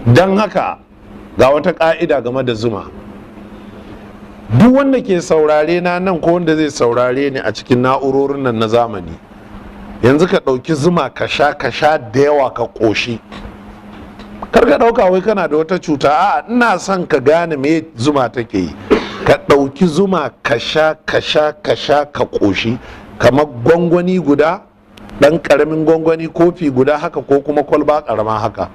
Don haka ga wata ƙa'ida game da zuma. Duk wanda ke saurare na nan ko wanda zai saurare ni a cikin na'urorin nan na zamani yanzu, ka ɗauki zuma ka sha, ka sha da yawa ka ƙoshi. Kar ka ɗauka wai kana da wata cuta. A ina son ka gane me zuma take yi. Ka ɗauki zuma ka sha, ka sha, ka sha, ka ƙoshi, kamar gwangwani guda, ɗan ƙaramin gwangwani, kofi guda haka, ko kuma kwalba ƙarama haka.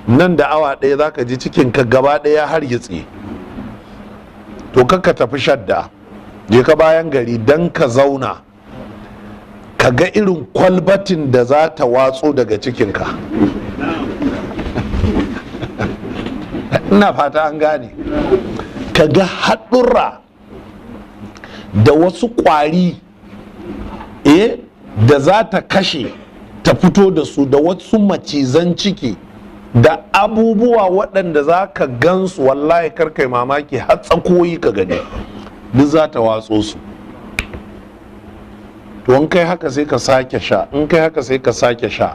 Nan da awa 1 za ka ji cikinka gaba ɗaya har gitse. To, ka tafi shadda, je ka bayan gari don ka zauna ka ga irin kwalbatin da za ta watso daga cikinka. Ina fata an gane. Ka ga haɗurra da wasu ƙwari da za ta kashe ta fito da su, da wasu macizan ciki da abubuwa waɗanda za ka gansu. Wallahi karkai mamaki, har tsakoyi ka gani, duk za ta watso su. To, in kai haka sai ka sake sha, in kai haka sai ka sake sha.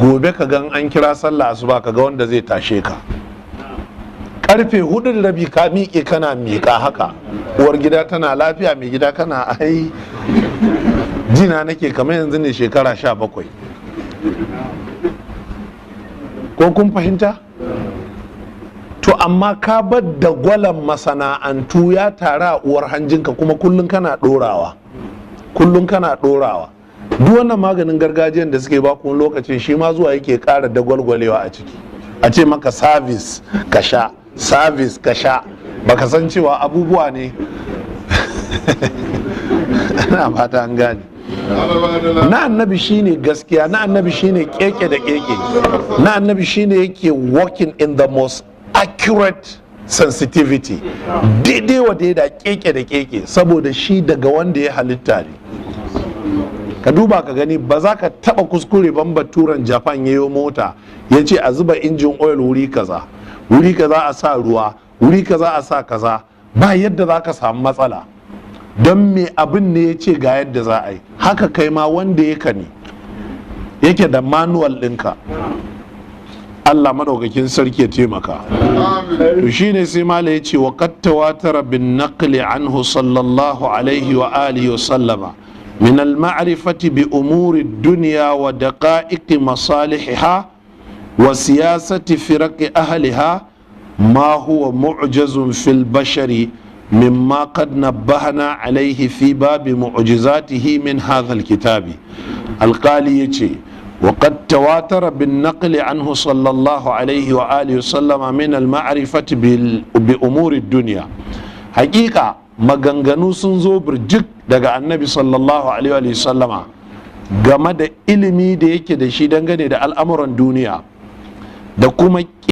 Gobe ka gan an kira sallah asuba, ka ga wanda zai tashe ka. Karfe 4:30 ka miƙe kana miƙa haka, uwar gida tana, "Lafiya, mai gida?" Kana, "Ai jina nake kamar yanzu ne shekara 17." Ko kun fahimta? To, amma ka bar da gwalan masana'antu ya taru a uwar hanjinka, kuma kullum kana ɗorawa, kullum kana ɗorawa. Duk wannan maganin gargajiyan da suke ba ku lokacin shi ma zuwa yake ƙara dagwalgwalewa a ciki. A ce maka service ka sha, service ka sha, baka san cewa abubuwa ne. Ina fata an gane. Na Annabi shine gaskiya, na Annabi shine keke da keke, na Annabi shine yake working in the most accurate sensitivity, daidai wa daida, keke da keke, saboda shi daga wanda ya halitta ne. Ka duba ka gani, ba za ka taba kuskure ban. Baturan Japan ya yi mota, ya ce a zuba engine oil wuri kaza, wuri kaza a sa ruwa, wuri kaza a sa kaza, ba yadda za ka samu matsala. Don me? Abin ne ya ce ga yadda za a yi. Haka kai ma wanda ya ne yake da manual ɗinka. Allah madaukakin sarki ya taimaka. To, shine sai mala ya ce: wa qad tawatara bin naqli anhu sallallahu alaihi wa alihi wa sallama min al ma'rifati bi umuri dunya wa daqa'iqi masalihiha wa siyasati firaqi ahliha ma huwa mu'jazun fil bashari مما قد نبهنا عليه في باب معجزاته من هذا الكتاب. القالي يجي: وقد تواتر بالنقل عنه صلى الله عليه وآله وسلم من المعرفة بأمور الدنيا. حقيقة maganganu sun zo birjik daga Annabi sallallahu alaihi wa sallama game da ilimi da yake da shi dangane da al'amuran duniya da kuma